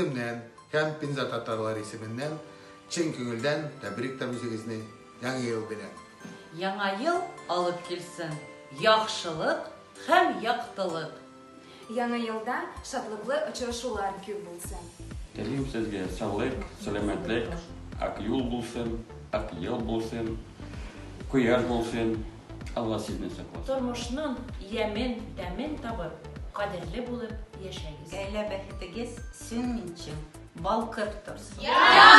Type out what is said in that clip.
Үземнән һәм Пенза татарлары исеменнән чын күңелдән тәбрик итәм үзегезне Яңа ел белән! Яңа ел алып килсен яхшылык һәм яктылык. Яңа елда шатлыклы очрашулар күп булсын. Телим сезгә саулык, сәламәтлек, ак юл булсын, ак ел булсын, кояш булсын, Алла сезне сакласын. Тормышның ямен, тәмен табып, кадерле булып яшәгез. Гаилә бәхетегез сүнминчә балкып торсын. Яңа!